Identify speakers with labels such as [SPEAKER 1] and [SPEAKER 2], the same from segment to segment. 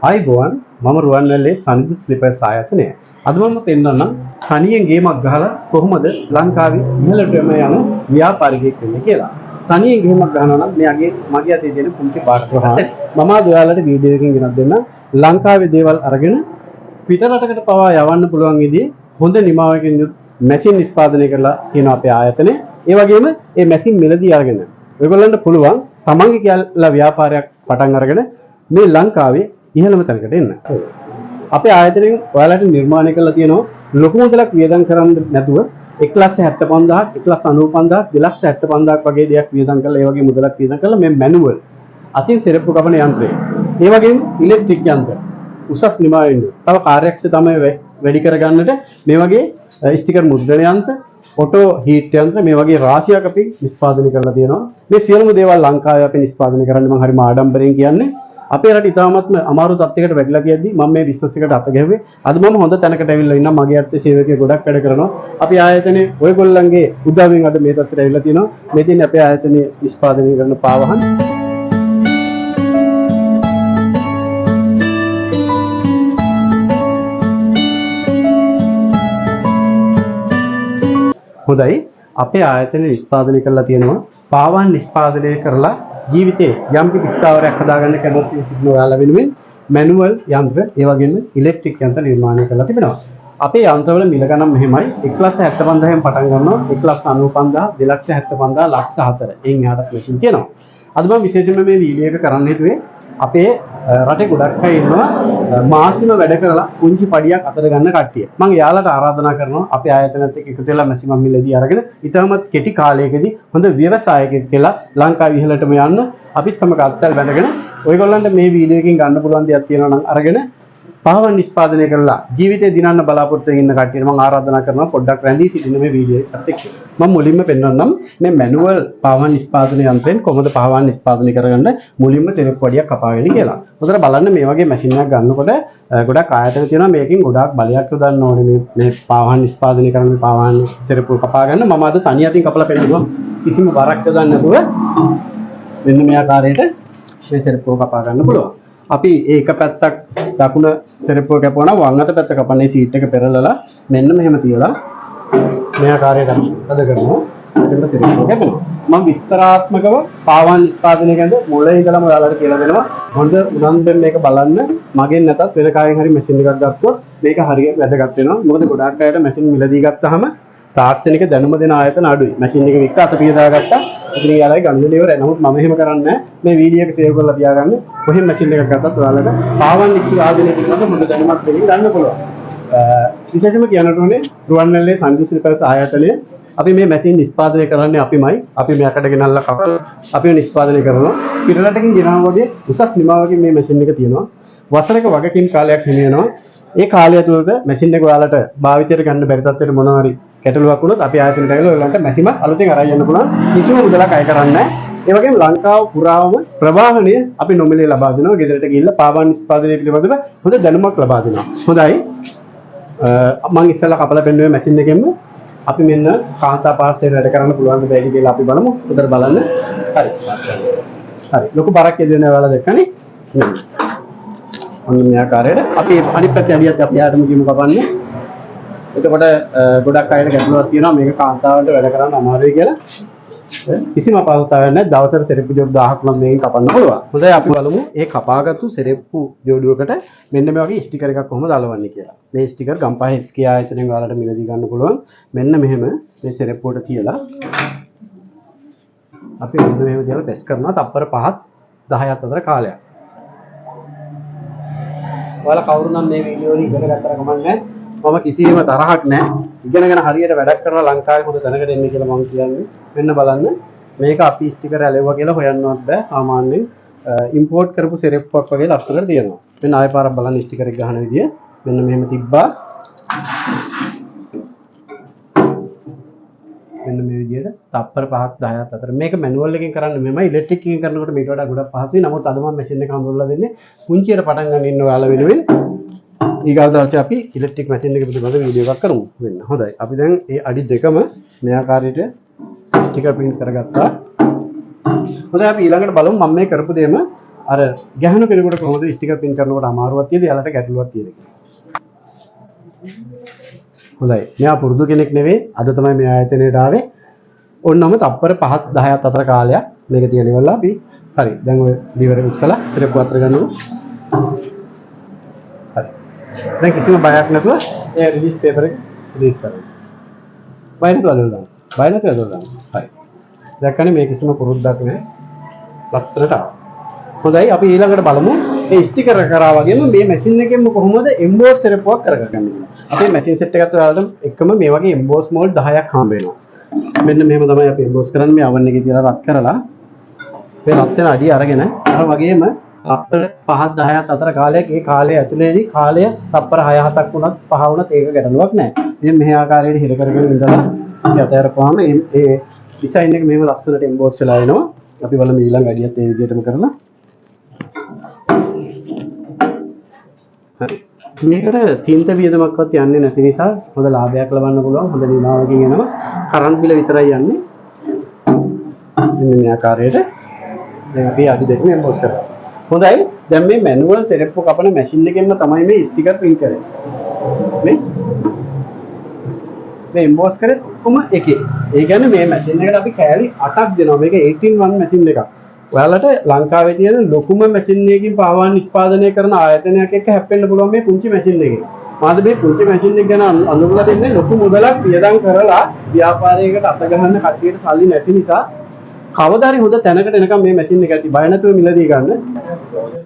[SPEAKER 1] ආයුබෝවන්, මම රුවන්වැල්ලේ සනිදු ස්ලිපර්ස් ආයතනය. අද මම පෙන්වන්නම් තනියෙන් ගේමක් ගහලා කොහොමද ලංකාවේ ඉහළටම යන ව්‍යාපාරිකයෙක් වෙන්නේ කියලා. තනියෙන් ගේමක් ගහනවා නම් මෙයාගේ මගේ අතේ තියෙන පුංචි බාර ප්‍රහාරය. මම අද ඔයාලට වීඩියෝ එකකින් ගෙනත් දෙන්න ලංකාවේ දේවල් අරගෙන පිට රටකට පවා යවන්න පුළුවන් විදිහේ හොඳ නිමාවකින් යුත් මැෂින් නිෂ්පාදනය කරලා තියෙනවා අපේ ආයතනය. ඒ වගේම මේ මැෂින් මිලදී අරගෙන ඔයගොල්ලන්ට පුළුවන් තමන්ගේ කියලා ව්‍යාපාරයක් පටන් අරගෙන මේ ලංකාවේ ඉහළම තැනකට එන්න. අපේ ආයතනයෙන් ඔයාලට නිර්මාණය කරලා තියෙනවා ලොකු මුදලක් වියදම් කරන්න නැතුව 1,75,000ක්, 1,95,000ක්, 2,75,000ක් වගේ දෙයක් වියදම් කරලා, ඒ වගේ මුදලක් වියදම් කරලා මේ මැනුවල් අතින් සෙරප්පු කපන යන්ත්‍රය. ඒ වගේම ඉලෙක්ට්‍රික් යන්ත්‍ර උසස් නිමාවෙන් තව කාර්යක්ෂමතාවය වැඩි කරගන්නට මේ වගේ ස්ටිකර් මුද්‍රණ යන්ත්‍ර, ඔටෝ හීට් යන්ත්‍ර මේ වගේ රාශියක් අපි නිෂ්පාදනය කරලා තියෙනවා. මේ සියලුම දේවල් ලංකාවේ අපි නිෂ්පාදනය කරන්නේ මම හරිම ආඩම්බරයෙන් කියන්නේ. අපේ රට ඉතාමත්ම අමාරු තත්යකට වැටිලා තියෙද්දි මම මේ බිස්නස් එකට අත ගැහුවේ. අද මම හොඳ තැනකට ඇවිල්ලා ඉන්නවා. මගේ අර්ථ සේවකයෝ ගොඩක් වැඩ කරනවා. අපි ආයතනයේ ඔයගොල්ලන්ගේ උදව්වෙන් අද මේ තත්ත්වයට ඇවිල්ලා තියෙනවා. මේ තියෙන්නේ අපේ ආයතනයේ නිෂ්පාදනය කරන පාවහන්. හොඳයි, අපේ ආයතනය නිෂ්පාදනය කරලා තියෙනවා පාවහන් නිෂ්පාදනය කරලා ජීවිතේ යම් කිසි ස්ථාවරයක් හදාගන්න කැමති සිටින ඔයාලා වෙනුවෙන් මැනුවල් යන්ත්‍ර, ඒ වගේම ඉලෙක්ට්‍රික් යන්ත්‍ර නිර්මාණය කරලා තිබෙනවා. අපේ යන්ත්‍රවල මිල ගණන් මෙහෙමයි. 1,75,000න් පටන් ගන්නවා, 1,95,000, 2,75,000, 1,04,000. එයින් එහාටත් මැෂින් තියෙනවා. අද මම විශේෂයෙන්ම මේ වීඩියෝ එක කරන්න හිතුවේ අපේ රටේ ගොඩක් අය ඉන්නවා මාසිම වැඩ කරලා පුංචි පඩියක් අතට ගන්න කට්ටිය. මම එයාලට ආරාධනා කරනවා අපේ ආයතනත් එක්ක එකතු වෙලා මැසිමම් මිලදී අරගෙන ඉතාමත් කෙටි කාලයකදී හොඳ ව්‍යවසායකයෙක් කියලා ලංකාව ඉහළටම යන්න අපිත් සමග අත්සල් බැඳගෙන ඔයගොල්ලන්ට මේ වීඩියෝ එකකින් ගන්න පුළුවන් දෙයක් තියෙනවා නම් අරගෙන පාවන් නිෂ්පාදනය කරලා ජීවිතේ දිනන්න බලාපොරොත්තු වෙන ඉන්න කට්ටියට මම ආරාධනා කරනවා පොඩ්ඩක් රැඳී සිටින්න මේ වීඩියෝ එකත් එක්ක. මම මුලින්ම පෙන්වන්නම් මේ මැනුවල් පාවන් නිෂ්පාදන යන්ත්‍රයෙන් කොහොමද පාවන් නිෂ්පාදනය කරගන්න මුලින්ම සෙරප්පු වඩියක් කපාගෙන කියලා. හොඳට බලන්න මේ වගේ මැෂින් එකක් ගන්නකොට ගොඩක් ආයතන තියෙනවා මේකෙන් ගොඩාක් බලයක් යොදන්න ඕනේ මේ මේ පාවන් නිෂ්පාදනය කරන මේ පාවන් සෙරප්පු කපා ගන්න. මම අද තනි අතින් කපලා පෙන්නනවා. කිසිම බරක් යොදන්න නැතුව මෙන්න මේ ආකාරයට මේ සෙරප්පුව කපා ගන්න පුළුවන්. අපි ඒක පැත්තක් දකුණ සෙරප්පුව කැපුවා නම් වම් අත පැත්ත කපන්නේ සීට් එක පෙරලලා මෙන්න මෙහෙම තියලා මේ ආකාරයට අපි අද කරනවා. එතකොට සෙරප්පුව කැපෙනවා. මම විස්තරාත්මකව පාවන් නිෂ්පාදනය ගැන මුල ඉඳලම ඔයාලට කියලා දෙනවා. හොඳ උනන්දුවෙන් මේක බලන්න. මගෙන් නැතත් වෙන කාගෙන් හරි මැෂින් එකක් ගත්තොත් මේක හරිය වැදගත් වෙනවා. මොකද ගොඩාක් අයට මැෂින් මිලදී ගත්තාම තාක්ෂණික දැනුම දෙන ආයතන අඩුයි. මැෂින් එක වික්ක අත පිය දාගත්තා. ඉතින් එයාලගේ ගනුදෙනු ඉවරයි. නමුත් මම එහෙම කරන්නේ නැහැ. මේ වීඩියෝ එක සේව් කරලා තියාගන්න. කොහෙන් මැෂින් එකක් ගත්තත් ඔයාලට පාවන් නිෂ්පාදනය පිළිබඳ හොඳ දැනුමක් දෙමින් ගන්න පුළුවන්. විශේෂයෙන්ම කියන්නට ඕනේ රුවන්වැල්ලේ සන්දු ශ්‍රීපැලස් ආයතනය අපි මේ මැෂින් නිෂ්පාදනය කරන්නේ අපිමයි. අපි මෙයකට ගෙනල්ලා කපලා අපි නිෂ්පාදනය කරනවා. පිටරටකින් ගෙනාවා වගේ උසස් නිමාවකින් මේ මැෂින් එක තියෙනවා. වසරක වගකීම් කාලයක් හිමි වෙනවා. ඒ කාලය ඇතුළත මැෂින් එක ඔයාලට භාවිතයට ගන්න බැරි තත්ත්වයට මොනවා හරි ගැටලුවක් වුණොත් අපි ආයතනයට ඇවිල්ලා ඔයාලන්ට මැෂිමක් අලුතෙන් අරන් යන්න පුළුවන්. කිසිම මුදලක් අය කරන්නේ නැහැ. ඒ වගේම ලංකාව පුරාවම ප්‍රවාහනය අපි නොමිලේ ලබා දෙනවා. ගෙදරට ගිහිල්ලා පාවන් නිෂ්පාදනය පිළිබඳව හොඳ දැනුමක් ලබා දෙනවා. හොඳයි. මං ඉස්සෙල්ලා කපලා පෙන්නුවේ මැෂින් එකෙන්ම අපි මෙන්න කාන්තා පාර්ශ්වයට වැඩ කරන්න පුළුවන්ද බැයිද කියලා අපි බලමු. හොඳට බලන්න. හරි. හරි. ලොකු බරක් යෙදෙන ඔයාලා දැක්කනේ. මෙන්න. ඔන්න මේ ආකාරයට අපි අනිත් පැත්තේ අඩියත් අපි ආටම ගිමු කපන්න. එතකොට ගොඩක් අයට ගැටලුවක් තියෙනවා මේක කාන්තාවන්ට වැඩ කරන්න අමාරුයි කියලා. කිසිම අපහසුතාවයක් නැහැ. දවසට සෙරෙප්පු ජෝඩු 1000ක් නම් මේකෙන් කපන්න පුළුවන්. හොඳයි, අපි බලමු ඒ කපාගත්තු සෙරෙප්පු ජෝඩුවකට මෙන්න මේ වගේ ස්ටිකර් එකක් කොහොමද අලවන්නේ කියලා. මේ ස්ටිකර් ගම්පහ SK ආයතනයෙන් ඔයාලට මිලදී ගන්න පුළුවන්. මෙන්න මෙහෙම මේ සෙරෙප්පුවට තියලා අපි මෙන්න මෙහෙම තියලා ප්‍රෙස් කරනවා තප්පර 5ක් 10ක් අතර කාලයක්. ඔයාලා කවුරු නම් මේ වීඩියෝ වලින් ඉගෙන ගත්තට කමක් නැහැ. මම කිසිම තරහක් නැහැ. ඉගෙනගෙන හරියට වැඩක් කරලා ලංකාවේ හොඳ තැනකට එන්න කියලා මම කියන්නේ. මෙන්න බලන්න. මේක අපි ස්ටිකර් ඇලෙව්වා කියලා හොයන්නවත් බෑ. සාමාන්‍යයෙන් ඉම්පෝට් කරපු සෙරෙප්පුවක් වගේ ලස්සනට තියෙනවා. මෙන්න ආයෙ පාරක් බලන්න ස්ටිකර් එක ගහන විදිය. මෙන්න මෙහෙම තිබ්බා. මෙන්න මේ විදියට තප්පර 5ක් 10ක් අතර. මේක මැනුවල් එකෙන් කරන්න මෙහෙමයි. ඉලෙක්ට්‍රික් එකෙන් කරනකොට මීට වඩා ගොඩක් පහසුයි. නමුත් අද මම මැෂින් එක හඳුන්වලා දෙන්නේ පුංචියට පටන් ගන්න ඉන්න ඔයාලා වෙනුවෙන්. ඊගාව දවසේ අපි ඉලෙක්ට්‍රික් මැෂින් එක පිළිබඳ වීඩියෝ එකක් කරමු. මෙන්න. හොඳයි. අපි දැන් මේ අඩි දෙකම මේ ආකාරයට ස්ටිකර් ප්‍රින්ට් කරගත්තා. හොඳයි, අපි ඊළඟට බලමු මම මේ කරපු දේම අර ගැහණු කෙනෙකුට කොහොමද ස්ටිකර් ප්‍රින්ට් කරනකොට අමාරුවක් තියෙද, එයාලට ගැටලුවක් තියෙද කියලා. හොඳයි. මෙයා පුරුදු කෙනෙක් නෙවෙයි. අද තමයි මේ ආයතනයට ආවේ. ඔන්නම තප්පර 5ක් 10ක් අතර කාලයක් මේක තියලා ඉවරලා අපි හරි. දැන් ඔය ලිවර උස්සලා සිරප්පු අතර ගන්නකො. හරි. දැන් කිසිම බයක් නැතුව ඒ රිලීස් පේපර් එක රිලීස් කරන්න. බය නැතුව අදලා දාන්න. බය නැතුව අදලා දාන්න. හරි. දැක්කනේ මේ කිසිම පුරුද්දක් නෑ. ලස්සනට ආවා. හොඳයි, අපි ඊළඟට බලමු මේ ස්ටිකර් කරා වගේම මේ මැෂින් එකෙන්ම කොහොමද එම්බෝස් සිරප්පුවක් කරගන්නේ කියලා. අපේ මැෂින් සෙට් එකත් ඔයාලට එකම මේ වගේ එම්බෝස් මෝල්ඩ් 10ක් හම්බ වෙනවා. මෙන්න මෙහෙම තමයි අපි එම්බෝස් කරන්නේ. මේ අවන් එකේ තියලා රත් කරලා මේ රත් වෙන අඩිය අරගෙන අර වගේම තප්පර 5ක් 10ක් අතර කාලයක්, ඒ කාලය ඇතුළේදී කාලය තප්පර 6 7ක් වුණත් 5 වුණත් ඒක ගැටලුවක් නෑ. ඉතින් මෙහි ආකාරයට හිර කරගෙන ඉඳලා අපි අතහැරපුවාම ඒ ඩිසයින් එක මෙහෙම ලස්සනට එම්බෝස් වෙලා එනවා. අපි බලමු ඊළඟ අඩියත් ඒ විදිහටම කරලා. හරි. මේකට තින්ත වියදමක්වත් යන්නේ නැති නිසා හොඳ ලාභයක් ලබන්න පුළුවන්. හොඳ නිමාවකින් එනවා. කරන්ට් බිල විතරයි යන්නේ. මෙන්න මේ ආකාරයට දැන් අපි අඩි දෙකම එම්බෝස් කරා. හොඳයි. දැන් මේ මැනුවල් සෙරෙප්පු කපන මැෂින් එකෙන්ම තමයි මේ ස්ටිකර් ප්‍රින්ට් කරන්නේ. මේ එම්බෝස් කරේ ඔක්කොම එකේ. ඒ කියන්නේ මේ මැෂින් එකට අපි කෑලි 8ක් දෙනවා. මේක 8 in 1 machine එකක්. ඔයාලට ලංකාවේ තියෙන ලොකුම මැෂින් එකකින් පාවන් නිෂ්පාදනය කරන ආයතනයක් එක්ක හැප්පෙන්න පුළුවන් මේ පුංචි මැෂින් එකේ. මොකද මේ පුංචි මැෂින් එක ගැන අඳුරලා දෙන්නේ ලොකු මුදලක් වියදම් කරලා ව්‍යාපාරයකට අත ගහන්න කට්ටියට සල්ලි නැති නිසා කවදා හරි හොඳ තැනකට එනකම් මේ මැෂින් එක ඇති. බය නැතුව මිලදී ගන්න.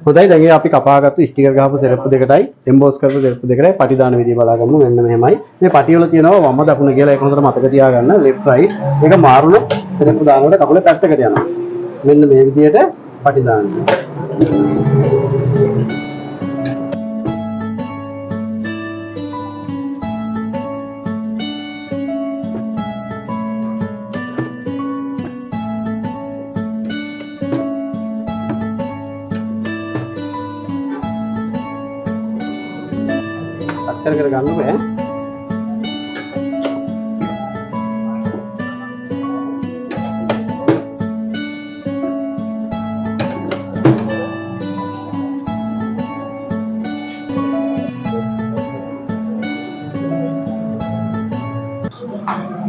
[SPEAKER 1] හොඳයි, දැන් ඒ අපි කපාගත්තු ස්ටිකර් ගහපු සෙරප්පු දෙකටයි එම්බෝස් කරපු සෙරප්පු දෙකටයි පටි දාන විදිය බලාගමු. මෙන්න මෙහෙමයි. මේ පටි වල තියෙනවා වම දකුණ කියලා. ඒක හොඳට මතක තියාගන්න. Left right. ඒක මාරුනොත් සෙරප්පු දානකොට කකුල පැත්තකට යනවා. මෙන්න මේ විදියට පටි දාන්න. අත්තර කර ගන්න බෑ.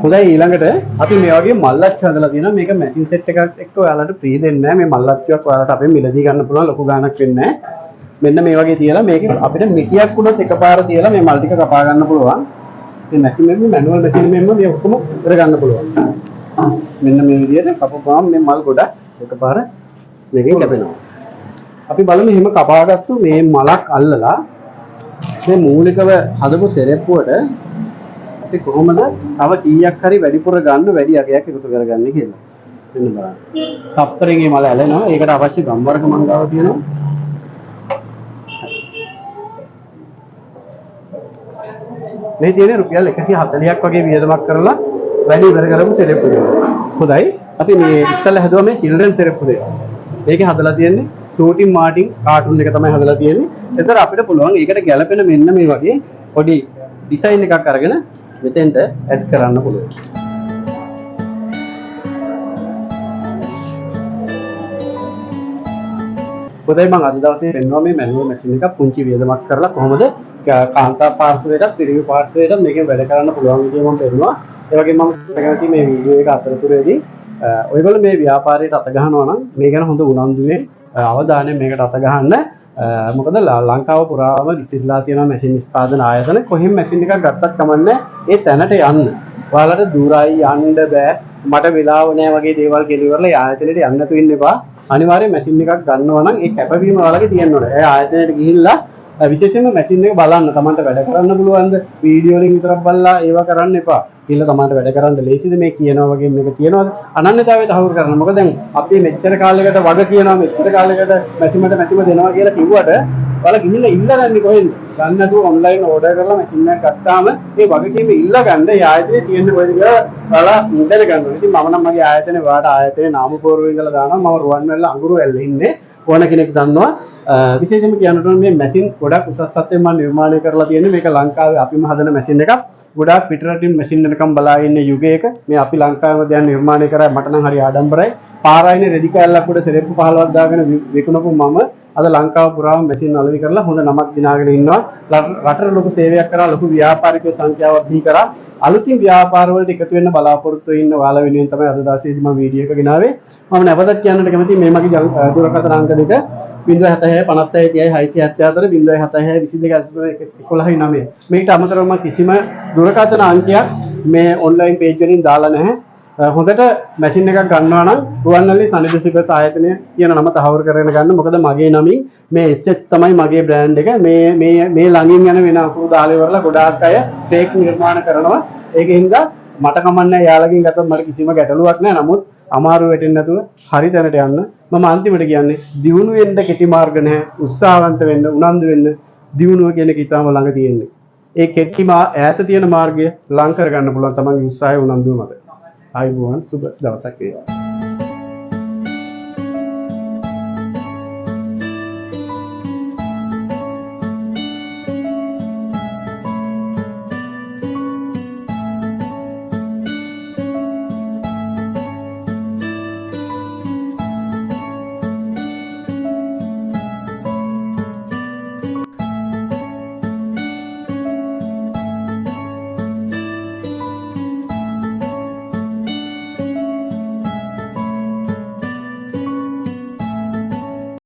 [SPEAKER 1] හොඳයි, ඊළඟට අපි මේ වගේ මල්ලච්චු හදලා තියෙනවා. මේක මැෂින් සෙට් එකක් එක්ක ඔයාලට ෆ්‍රී දෙන්නේ නැහැ. මේ මල්ලච්චුවක් ඔයාලට අපෙන් මිලදී ගන්න පුළුවන්, ලොකු ගාණක් වෙන්නේ නැහැ. මෙන්න මේ වගේ තියලා මේක අපිට මිටියක් වුණත් එකපාර තියලා මේ මල් ටික කපා ගන්න පුළුවන්. මේ මැෂින් එකේ මැනුවල් මැෂින් එකෙන්ම මේ ඔක්කොම කර ගන්න පුළුවන්. මෙන්න මේ විදිහට කපපුවාම මේ මල් ගොඩක් එකපාර මේකෙන් කැපෙනවා. අපි බලමු එහෙම කපාගත්තු මේ මලක් අල්ලලා මේ මූලිකව හදපු සෙරෙප්පුවට අපි කොහොමද තව කීයක් හරි වැඩිපුර ගන්න වැඩි අගයක් එකතු කරගන්නේ කියලා. මෙන්න බලන්න. තප්පරෙන් මේ මල ඇලෙනවා. ඒකට අවශ්‍ය ගම් වර්ග මං ගාව තියෙනවා. මේ තියෙන රුපියල් 140ක් වගේ වියදමක් කරලා වැඩි ඉවර කරපු සෙරෙප්පු දෙක. හොඳයි. අපි මේ ඉස්සෙල්ලා හැදුවා මේ චිල්ඩ්‍රන් සෙරෙප්පු දෙක. මේකේ හදලා තියෙන්නේ ෂූටින් මාටින් කාටුන් එක තමයි හදලා තියෙන්නේ. එතකොට අපිට පුළුවන් ඒකට ගැලපෙන මෙන්න මේ වගේ පොඩි ඩිසයින් එකක් අරගෙන මෙතෙන්ට ඇඩ් කරන්න පුළුවන්. හොඳයි, මම අද දවසේ පෙන්නුවා මේ මැනුවල් මැෂින් එකක් පුංචි වියදමක් කරලා කොහොමද කාන්තා පාර්ශ්වයටත් පිරිමි පාර්ශ්වයටත් මේකෙන් වැඩ කරන්න පුළුවන් විදිය මම පෙන්නුවා. ඒ වගේම මම කැමතියි මේ වීඩියෝ එක අතරතුරේදී ඔයගොල්ලෝ මේ ව්‍යාපාරයට අත ගහනවා නම් මේ ගැන හොඳ උනන්දුවෙන් අවධානයෙන් මේකට අත ගහන්න. මොකද ලංකාව පුරාම විසිරලා තියෙන මැෂින් නිෂ්පාදන ආයතන කොහෙන් මැෂින් එකක් ගත්තත් කමන්නේ ඒ තැනට යන්න. ඔයාලට දුරයි යන්න බෑ, මට වෙලාව නෑ වගේ දේවල් කියලා ඉවරලා ඒ ආයතනයට යන්න නැතුව ඉන්න එපා. අනිවාර්යයෙන් මැෂින් එකක් ගන්නවා නම් ඒ කැපවීම ඔයාලගේ තියෙන්න ඕනේ. ඒ ආයතනයට ගිහිල්ලා විශේෂයෙන්ම මැෂින් එක බලන්න, තමන්ට වැඩ කරන්න පුළුවන්ද, වීඩියෝ වලින් විතරක් බලලා ඒවා කරන්න එපා. කියලා තමන්ට වැඩ කරන්න ලේසිද මේ කියනවා වගේ මේක කියනවාද? අනන්‍යතාවය තහවුරු කරන්න. මොකද දැන් අපි මෙච්චර කාලයකට වග කියනවා, මෙච්චර කාලයකට මැෂිමට මැෂිම දෙනවා කියලා කිව්වට ඔයාලා ගිහිල්ලා ඉල්ලගන්නේ කොහෙන්ද? ගන්න නැතුව ඔන්ලයින් ඕඩර් කරලා මැෂින් එකක් ගත්තාම මේ වගකීම ඉල්ලගන්න ඒ ආයතනයේ තියෙන්නේ කොහෙද කියලා ඔයාලා දැනගන්න ඕනේ. ඉතින් මම නම් මගේ ආයතනේ ඔයාලට ආයතනේ නාම පෝරුවේ ඉඳලා දානවා. මම රුවන්වැල්ල අඟුරුවැල්ල ඉන්නේ. ඕන කෙනෙක් දන්නවා. විශේෂයෙන්ම කියන්න ඕනේ මේ මැෂින් ගොඩක් උසස් තත්ත්වයෙන් මම නිර්මාණය කරලා තියෙන්නේ. මේක ලංකාවේ අපිම හදන මැෂින් එකක්. ගොඩාක් පිටරටින් මැෂින් එනකම් බලා ඉන්න යුගයක මේ අපි ලංකාවේම දැන් නිර්මාණය කරා මට නම් හරි ආඩම්බරයි. පාරායිනේ රෙදි කෑල්ලක් උඩ සෙරෙප්පු 15ක් දාගෙන විකුණපු මම අද ලංකාව පුරාම මැෂින් අලෙවි කරලා හොඳ නමක් දිනාගෙන ඉන්නවා. රටට ලොකු සේවයක් කරා, ලොකු ව්‍යාපාරිකයෝ සංඛ්‍යාවක් බිහි කරා. අලුතින් ව්‍යාපාර වලට එකතු වෙන්න බලාපොරොත්තු වෙ ඉන්න ඔයාලා වෙනුවෙන් තමයි අද දවසේදී මම වීඩියෝ එක ගෙනාවේ. මම නැවතත් කියන්නට කැමතියි මේ මගේ දුරකථන අංක දෙක 076 56 30 674 076 22 11 9. මේකට අමතරව මම කිසිම දුරකථන අංකයක් මේ ඔන්ලයින් පේජ් වලින් දාලා නැහැ. හොඳට මැෂින් එකක් ගන්නවා නම් රුවන්වැලි සනිදු සිබස් ආයතනය කියන නම තහවුරු කරගෙන ගන්න. මොකද මගේ නමින් මේ SS තමයි මගේ බ්‍රෑන්ඩ් එක. මේ මේ මේ ළඟින් යන වෙන අකුරු දාලා ඉවරලා ගොඩාක් අය ෆේක් නිර්මාණ කරනවා. ඒක හින්දා මට කමක් නෑ එයාලගෙන් ගත්තත් මට කිසිම ගැටලුවක් නෑ. නමුත් අමාරු වෙටෙන්නේ නැතුව හරි තැනට යන්න. මම අන්තිමට කියන්නේ දියුණු වෙන්න කෙටි මාර්ග නැහැ. උත්සාහවන්ත වෙන්න, උනන්දු වෙන්න. දියුණුව කියන එක ඉතාම ළඟ තියෙන්නේ. ඒ කෙටි ඈත තියෙන මාර්ගය ලං කරගන්න පුළුවන් තමන්ගේ උත්සාහය උනන්දුව මත. ආයුබෝවන්, සුබ දවසක් වේවා.